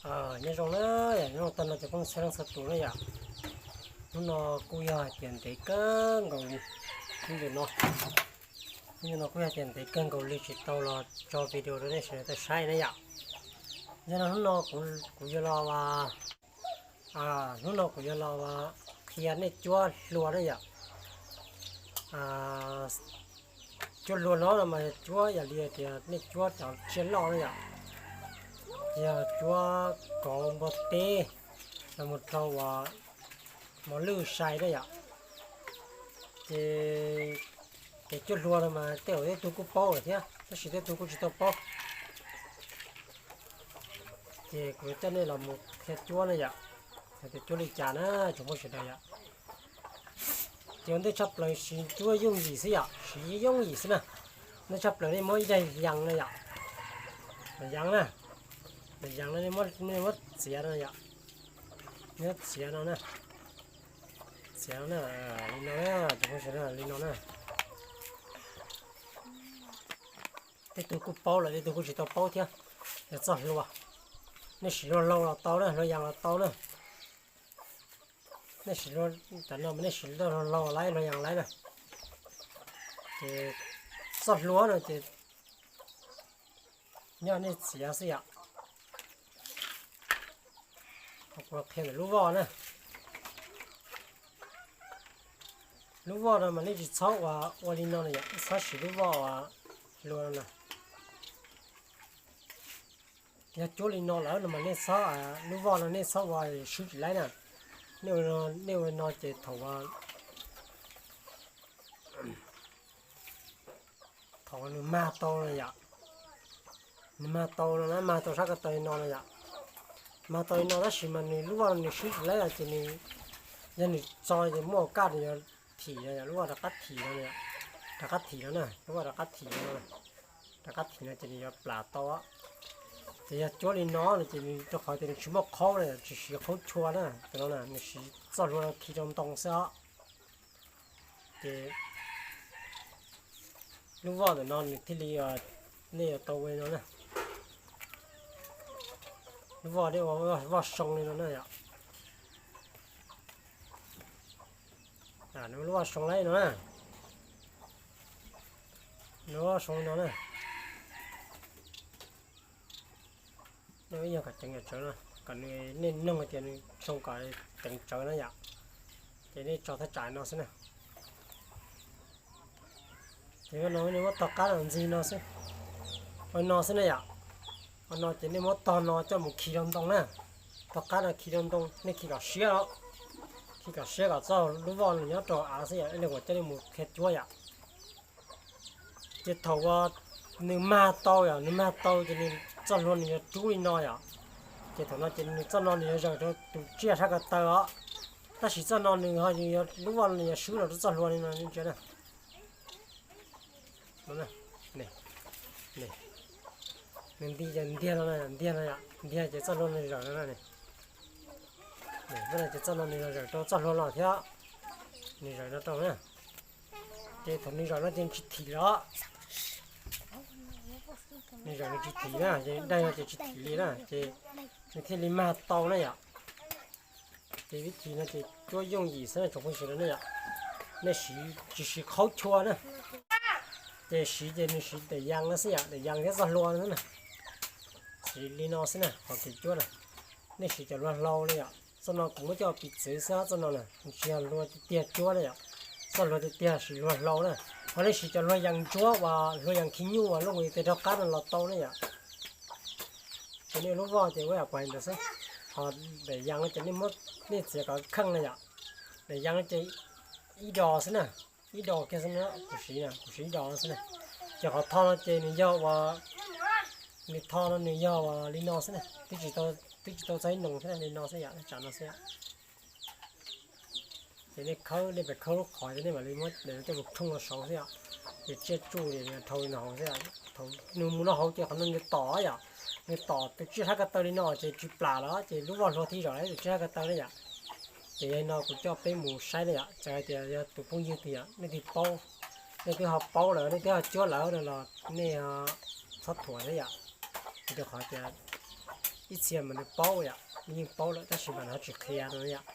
Nyob zoo na, nyob zoo tag nrho cov phooj ywg txhua leej txhua tus na yom. Hnub no kuj yog hais tias ntev kawg nkaus li, hnub no, hnub no kuj yog tias ntev kawg nkaus li tsis tau los tso video rau nej sawv daws tau saib na yom. Yog no hnub no kuv yuav los, hnub no kuv yuav los qhia nej cuab hlua na yom. Cuab hlua no no mas cuab yam li tias nej cuab cov tsiaj loj na yom, yog cuab kauv npua teb los mus rau uas mos lwj sai na yom. Ces kev cuab hlua no mas tej zaum tej tug kuj paub lawm thiab tab sis tej tug kuj tsis tau paub. Ces kuv yuav coj nej los mus qhia cuab na yom, hais tias cuab li cas na tsoom phooj ywg sawv daws yom. Ces ua ntej tshaj plaws siv cuab yooj yim xwb yom, siv yooj yim xwb na. Ua ntej tshaj plaws nej muab ib daim yees na yom, daim yees na, daim yees no nej muab txiav no yom, nej muab txiav no na, txiav no na, li no na, tsoom phooj ywg sawv daws, li no na. Tej tug kuj paub lawm, tej tug kuj tsis tau paub thiab. Yog txoj hlua, nej siv hlua hlau los tau na, hlua yees los tau na. Nej siv, tam no mas nej siv hlua hlau lawm, hlua yees lawm na. Ces txoj hlua no ces nyob nej txiav xwb yom. Kuv qhia ntawm lub voj na. Lub voj no mas nej tsis txhob ua, ua li no na yom, txhob siv lub voj uas hlua no na. Yog cuab li no lawm no mas nej txhob, lub voj no nej txhob ua swb tsis laib na. Nej ua li no ces thaum, thaum nws mag tau no yom, nws mag tau no na, mag tau sab ko taw li no no yom, mag tau li no tab sis mas nws lub voj no nws swb tsis laib ces nws, yog nws txo ces muaj kaj nws yuav thim no yom, lub voj rov qab thim no, rov qab thim no na, lub voj rov qab thim no, rov qab thim no ces nws yuav plam tau. Ces yog cuab li no no ces nws rau qhov tias nws tsis muaj qhaub na, tsis siv qhaub chua na, tus no na nws siv txoj hlua khi rau ntoo xwb os. Ces lub voj ntawm no nws thiaj li, nej yuav tau ua li no na. Lub voj nej ua voj soo li no na yom. Nws lub voj soo li no na, nws voj soo li no na. Nej ib nyuag kom ceev tsawv no, kom nws, nej noog tias nws zoo kom ceev tsawv na yom, ces nej tso thaj tsam no xwb na. Ces no nej muab tog qab no ntxig no xwb, ua no xwb na yom. Ua no ces nej muab tog no coj mus khi rau ntoo na, tog qab no khi rau ntoo, nej khi kom siab os, khi kom siab kom txoj lub voj nws nyob rau av xwb yom, ib leeg kuv coj nej mus qhia cuab yom. Ces thaum uas nws mag tau yom, nws mag tau ces nws txoj hlua nws yuav rub li no yom. Ces thaum no ces nws txoj no nws yuav zawm rau tus tsiaj sab ko taw os. Tab sis txoj no nws ho yuav, lub voj no nws yuav swb los rau txoj hlua li no na. Nws nti ces ntiag no, ntiag no, ntiag ces txoj hlua nws zawm no na. Ces txoj no nws zawm rau txoj hlua los thiab, nws zawm no rau na. Ces thaum nws zawm no ces tsis thim los, nws zawm nws tsis thim na, ces daig no ces tsis thim li na, ces nws thiaj li mag tau na yom. Ces vib thim no ces cuab yooj yim xwb na tsoom phooj ywg na yom. Nej siv tsis siv qhaub chua na, ces siv ces nws siv daim yees no xwb yom, daim yees thiab txoj hlua no xwb na. Siv li no xwb na, qhov kev cuab na, nej siv cov hlua hlau li yom. Txoj no kuv muab coj piv txwv xwb, txoj no na tsis yog hlua tiag tiag cuab na yom, txoj hlua tiag tiag siv hlua hlau na. Ho nej siv cov hlua yees ntsuab uas hlua yees khi nyuj uas loj mus tes rau qab no los tau na yom. Ces nej lub voj ces ua yam kuv hais ntawd xwb. Ho daim yees no ces nej muab, nej txiav kom kheej na yom. Daim yees no ces ib dos xwb na, ib dos kiag xwb na, kuv siv na, kuv siv ib dos xwb na. Ces qhov tho no ces nws yog uas, nws tho no nws yog uas li no xwb na, twb tsis tau, twb tsis tau txog ib noos thiab, li no xwb yom, tsam no xwb yom. Ces nej khawb, nej pem khawb lub qhov ces nej mam li muab daim no coj mus thooj los saud xwb yom. Ces tsiaj tsuj ces nws dhau li no hauv xwb yom. Thaum nws mus no hauv ces qhov no nws tom yom, nws tom tus tsiaj sab ko taw li no ces tsis plam lawm ces lub voj hlua thiaj zawm tus tsiaj sab ko taw na yom. Ces yog li no kuv coj peb mus saib na yom, txawm hais tias yog tus phooj ywg twg yom, nej twb paub, nej twb ho paub lawm, nej twb ho cuab lawm no los nej txhob thuam thiab yom. Vim rau qhov tias Ib txhia mas nws paub yom, nws yeej paub lawm tab sis mas nws ho tsis qhia no yom.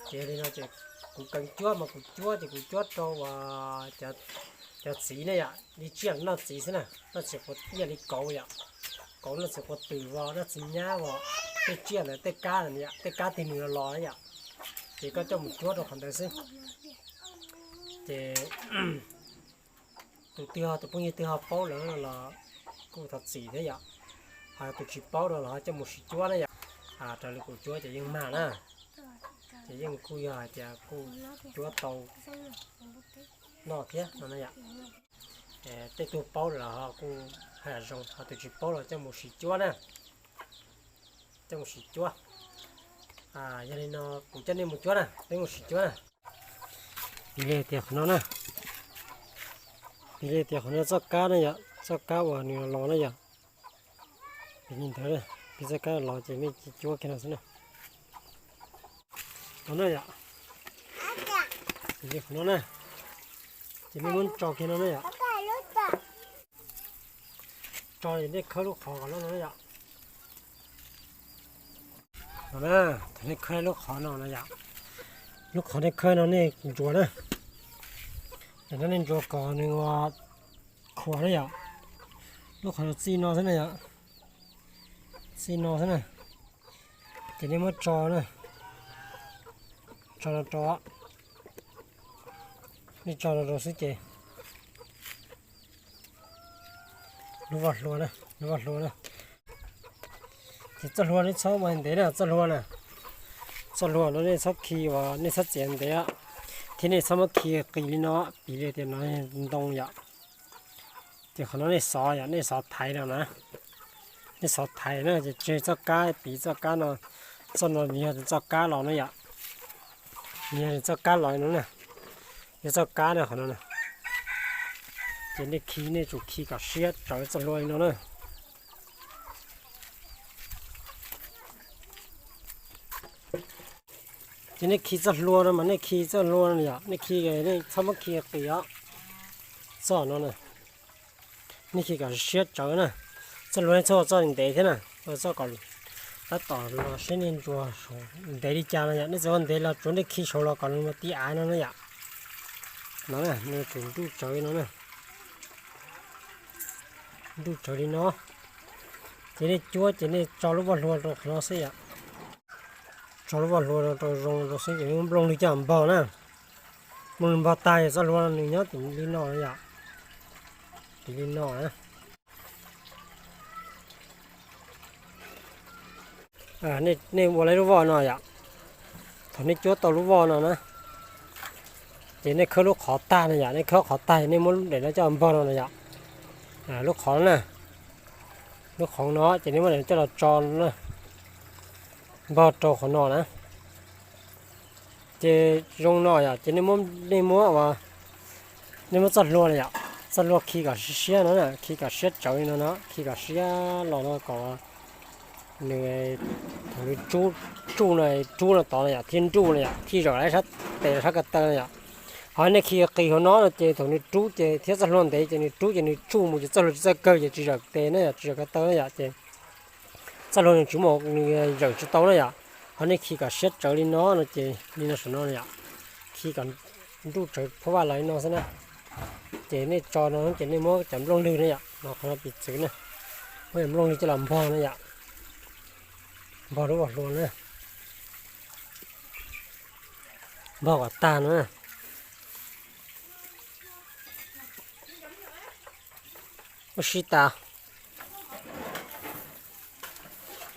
Ces yog li no ces kuv kheev cuab mas kuv cuab ces kuv cuab rau uas cov txiv ne yom, li tsiaj noj txiv xwb na, noj txiv quav ib yam li kauv yom, kauv noj txiv quav twm os, noj txiv nyab os, tej tsiaj ntawd tej kab ntawd yom, tej kab tig nws los los na yom, ces koj coj mus cuab rau qhov ntawd xwb. Ces tus twg ho, tus phooj ywg twg ho paub lawm los kuj thov txim thiab yom, ho tus tsis paub no los ho coj mus sim cuab na yom. Raws li kuv cuab ces yeej mag na, ces yeej kuj yog hais tias kuj cuab tau noj thiab no na yom. Tej tug paub lawm los ho kuj haj yam zoo, ho tus tsis paub los coj mus sim cuab na, coj mus sim cuab. Yog li no kuv coj nej mus cuab na, peb mus sim cuab na. Piv li tias qhov no na, piv li tias qhov no txoj kab na yom, txoj kab uas nws los los na yom. Piv li ntawd, piv txoj kab los ces nej cuab kiag no xwb na. No na yom, piv li qhov no na, ces nej muab tso kiag no na yom. Tso ces nej khawb lub qhov kom loj no na yom. No na, thaum nej khawb lub qhov no na yom, lub qhov nej khawb no nej ntsuas na, no nej ntsuas kom nws ua khuam na yom. Lub qhov no txij no xwb na yom, txij no xwb na, ces nej muab tso na, tso no rau, nej tso no rau xwb ces lub voj hlua na, lub voj hlua na. Ces txoj hlua nej txhob ua ntev na, txoj hlua na, txoj hlua no nej txhob khi uas nej txhob txiav ntev, thiab nej txhob muab khi qis li no, piv li tias no ntoo yom. Ces qhov no nej xov yom, nej xov thaiv no na, nej xov thaiv na ces tseg txoj kab, piv txoj kab no, txoj no nws yog txoj kab los na yom, nws yog txoj kab los no na, yog txoj kab na qhov no na. Ces nej khi nej tsum khi kom siab tsawv txoj hlua li no na. Ces nej khi txoj hlua no mas nej khi txoj hlua no yom, nej khi, nej txhob muab khi qis os. Txoj no na, nej khi kom siab tsawv na. Txoj hlua nej txhob ua txoj ntev thiab na, ua txoj kom tab tom los seb nej ntsuas ntev li cas no yom, nej txawm ua ntev los tsuav nej khi saud los kom nws mus ti av no na yom. No na, nws tsum nruj tsawv no na, nruj tsawv li no. Ces nej cuab ces nej tso lub voj hlua rau qhov no xwb yom. Tso lub voj hlua rau zoo rau xwb ces nplooj lwg coj npog na. Nplooj lwg npog tag ces txoj hlua nws nyob tim li no yom. Tim li no na. Nej ua lub voj no yom. Thaum nej cuab tau lub voj no na, ces nej khawb lub qhov tag no yom, nej khawb qhov tag nej muab daim no coj npog no na yom. Lub qhov na, lub qhov no ces nej muab daim no coj los tso na, npog rau qhov no na. Ces zoo no yom, ces nej muab, nej muab txoj hlua na yom, txoj hlua khi kom siab siab no, khi kom siab tsawv li no no, khi kom siab los no kom nws, thaum nws rub, rub no, rub no tod no yom, thiaj nruj no yom, thiaj zaum sab tes los sab ko taw no yom. Ho nej khi qis hauv no no ces thaum nws rub ces thiab txoj hlua ntev ces nws rub ces nws tsuj mus ces txoj hlua tsis txawj kawg ces tsis zaum tes na yom, tsis zaum ko taw na yom, ces txoj hlua nws tsis muaj, nws zaum tsis tau na yom. Ho nej khi kom siab tsawv li no no ces li no saum no yom, khi kom nruj tsawv phab vaj los li no xwb na. Ces nej tso no ces nej muab cov nplooj lwg na yom, no qhov no piv txwv na, muab cov nplooj lwg coj los npog na yom, npog lub voj hlua na, npog kom tag no na. Ua si tas,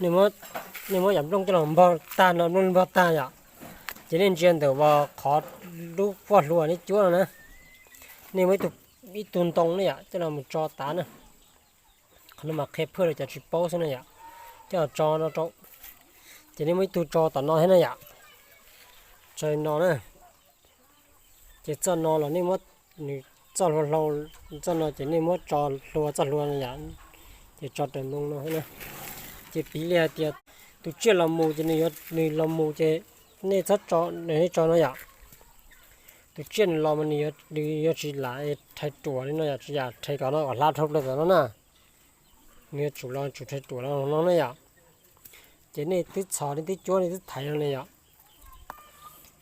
nej muab cov nplooj coj los npog tag no, nplooj lwg npog tag yom, ces nej ntsia ntawm uas qhov lub voj hlua nej cuab no na, nej muab ib tug ntoo ne yom coj los mus tso tav na. Qhov no mas qhia phwj rau cov tsis paub xwb na yom, coj los tso no rau, ces nej muab ib tug tso tom no thiab na yom, tso li no na. Ces txoj no los nej muab, nws txoj hlua hlau, txoj no ces nej muab tso hlua txoj hlua no yom, ces tso raws ntoo no xwb na. Ces piv li hais tias tus tsiaj los mus ces nws los mus ces nej txhob tso, nej tso no yom. Tus tsiaj nws los mas nws yuav tsis lam rhais ruam li no yom, tsis yam rhais kom no kom hla dhau plaws tom no na. Nws yuav tsum los tsum rhais ruam los no na yom. Ces nej twb txhos nej twb cuab nej twb thaiv no ne yom.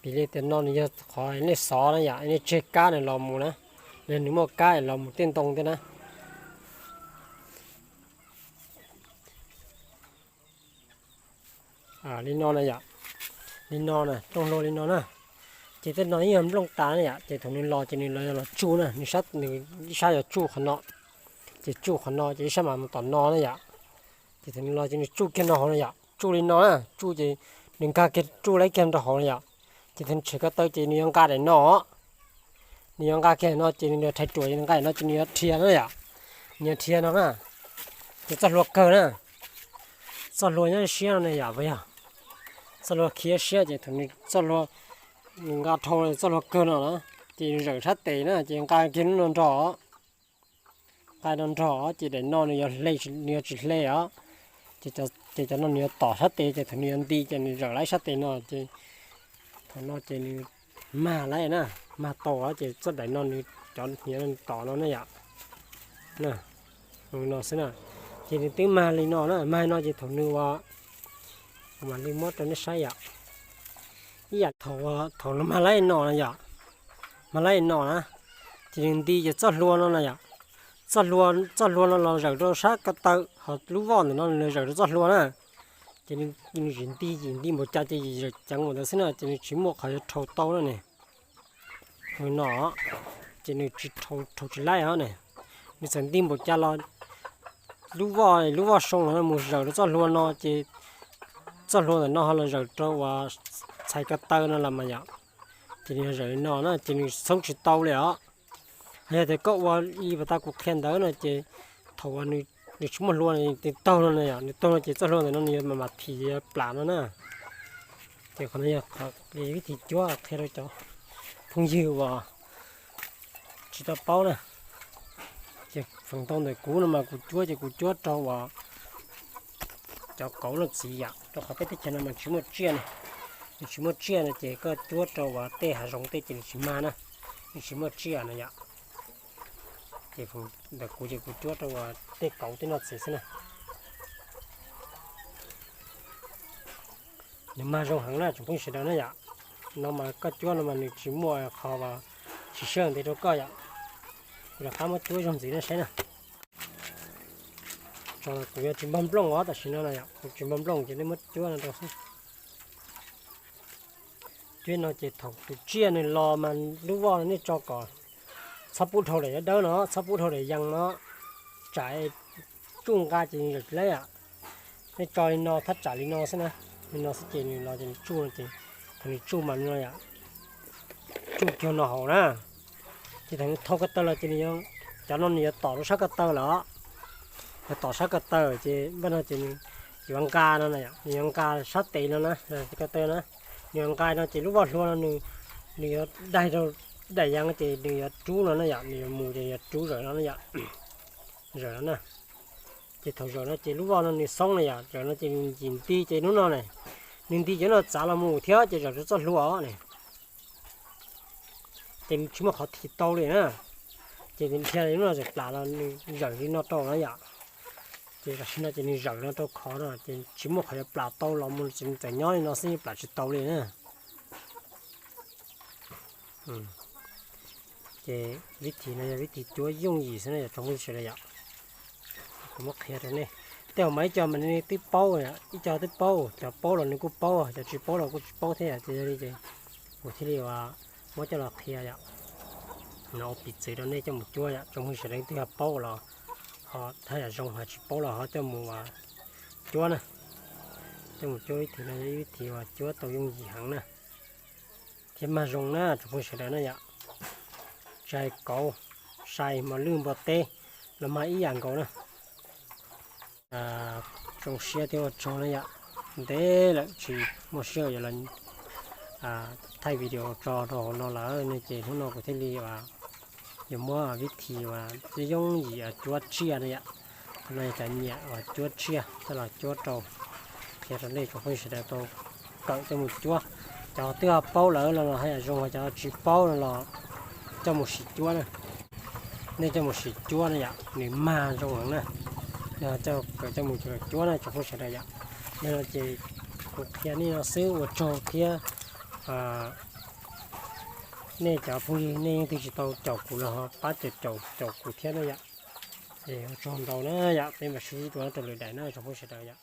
Piv li tias no nws yog qhov nej xov na yom, nej tseg kab nws los mus na, los nws muaj kab los mus tej ntoo thiab na. Li no na yom, li no na, rooj hlua li no na. Ces tej no yeej yog nplooj tas na yom, ces thaum nws los ces nws los yog los tsuj na, nws ib sab yog tsuj qhov no, ces tsuj qhov no ces ib sab mas mus tom no na yom. Ces thaum nws los ces nws tsuj kiag no hauv na yom, tsuj li no na, tsuj ces nws nkag kiag tsuj laib kiag rau hauv na yom. Ces thaum nws tshem ko taw ces nws yuav nqa daim no, nws yuav nqa kiag no ces nws yuav rhais ruam, nws nqa daim no ces nws yuav rhia na yom, nws yuav rhia no na. Ces txoj hlua kawg na, txoj hlua nyob siab no ne yom, puas yog? Txoj hlua khiav siab ces thaum nws txoj hlua, nws nqa dhau txoj hlua kawg no na, ces nws zawm sab tes na ces nqa kiag lub no nrog, nqa no nrog ces daim no nws yuav hle, nws yuav tsis hle os. Ces cov no nws yuav tom sab tes ces thaum nws yuav nti ces nws zawm laib sab tes no ces thaum no ces nws mag laib na, mag tau ces txoj daim no nws cov hniav no tom no na yom. No xwb na, ces nws twb mag li no na, mag no ces thaum nws ua, kuv mam li muab rau nej saib yom. Ib yam thaum, thaum nws mag laib no na yom, mag laib no na, ces nws nti ces txoj hlua no na yom, txoj hlua, txoj hlua no los zawm rau sab ko taw, ho lub voj ntawm no los zawm rau txoj hlua na. Ces nws tsis nti, nti npaum cas ces zawm ceev ua ntawd xwb na, ces nws tsis muaj qhov yuav rhau tau na ne. No, ces nws tsis rhau, rhau tsis laib os ne. Nws txawm nti npaum cas los lub voj, lub voj soo no mus zawm rau txoj hlua no ces txoj hlua ntawm no ho los zawm rau uas txhais ko taw no los mas yom, ces nws yog zawm li no na ces nws txhoob tsis tau li os. Yog tias koj ua li pas tas kuv qhia ntawd no ces thaum uas nws tsis muaj hlua, nws taug no na yom, nws taug no ces txoj hlua ntawm no nws yuav mam mam thim yuav plam no na. Ces qhov no yog vib thim cuab qhia rau cov phooj ywg uas tsis tau paub na. Ces feem ntau ntawm kuv no mas kuv cuab ces kuv cuab rau uas cov kauv no txiv yam, rau qhov peb teb chaws no mas tsis muaj tsiaj ne. Nws tsis muaj tsiaj no ces koj cuab rau uas tej hav zoov tej ces nws tsis mag na, nws tsis muaj tsiaj no yom. Ces ntawm kuv ces kuv cuab rau uas tej kauv tej no txiv xwb na. Nws mag zoo heev na tsoom phooj ywg sawv daws na yom. No mas koj cuab no mas nws tsis muaj qhov uas tsis sawj ntev rau koj yom. Kuv rov qab muab cuab ib zaug ntxiv nej saib na. Tso kuv yuav tsis npog nplooj os, tam sim no na yom, kuv tsis npog nplooj ces nej muab cuab no rau xwb. Cuab no ces thaum tus tsiaj nws los mas lub voj no nej tso kom txhob pub dhau daim dawb dawb no, txhob pub dhau daim yees no, tsam tsuj nqa ces nws zawm tsis laib yom. Nej tso li no, thaj tsam li no xwb na, li no xwb ces nws los ces nws tsuj no ces thaum nws tsuj mas no yom, tsuj kiag no hauv na. Ces thaum nws thau ko taw los ces nws, cov no nws yuav tom rau sab ko taw lawm, yuav tom sab ko taw ces npaj no ces nws yuav nqa no na yom, nws yuav nqa sab tes no na, ko taw na, nws yuav nqa no ces lub voj hlua no nws, nws yuav daig rau daim yees ces nws yuav rub no na yom, nws yuav mus ces yuav rub zawm no na yom, zawm no na. Ces thaum zawm no ces lub voj no nws xoob na yom, zawm no ces nws yim nti ces hnub no ne, nws nti ces hnub no txav los mus thiab ces zawm rau txoj hlua ne. Ces tsis muaj qhov thim tau li na. Ces nws dhia li lub no zawm plam los nws zawm li no rau no yom. Ces tam sim no ces nws zawm no rau khov no ces tsis muaj qhov yuav plam tau los mus, txawm nyob li no xwb yeej plam tsis tau li na. Ces vib thim no yog vib thim cuab yooj yim xwb na yom tsoom phooj ywg sawv daws yom. Kuv muab qhia rau nej, tej zaum mas ib co mas nej twb paub, ib co twb paub, cov paub los nws kuj paub, cov tsis paub los kuj tsis paub thiab yom, ces yog li ces kuv thiaj li uas muab coj los qhia yom. No ua piv txwv rau nej coj mus cuab yom, tsoom phooj ywg sawv daws twb yog paub los ho thab yam zoo, ho tsis paub los ho coj mus cuab na. Coj mus cuab vib thim no yog ib vib thim uas cuab tau yooj yim heev na, thiab mag zoo na tsoom phooj ywg sawv daws na yom. Tsis hais kauv, sai mos lwj npua teb los mag ib yam nkaus na. Zoo siab thiab ua tsaug na yom, ntev lawm tsis muaj sij hawm yuav los thaij video tso rau hauv no lawm ne, ces hnub no kuv thiaj li yuav muab vib thim uas yooj yim cuab tsiaj na yom. Qhov no yog cov nyiam uas cuab tsiaj coj los cuab rau, qhia rau nej tsoom phooj ywg sawv daws tau kawm coj mus cuab. Cov twb ho paub lawm los haj yam zoo, ho cov tsis paub no los coj mus sim cuab na. Nej coj mus sim cuab na yom, nws mag zoo heev na. Nej ho coj kawm coj mus cuab na tsoom phooj ywg sawv daws yom. Ces kuv qhia nej no xwb, ua tsaug thiab. Nej cov phooj ywg nej yeej twg tsis tau caum kuv los pab caum caum kuv thiab na yom. Ces ua tsaug ntau na yom, peb mam sib ntsib dua rau lwm daim na tsoom phooj sawv daws yom.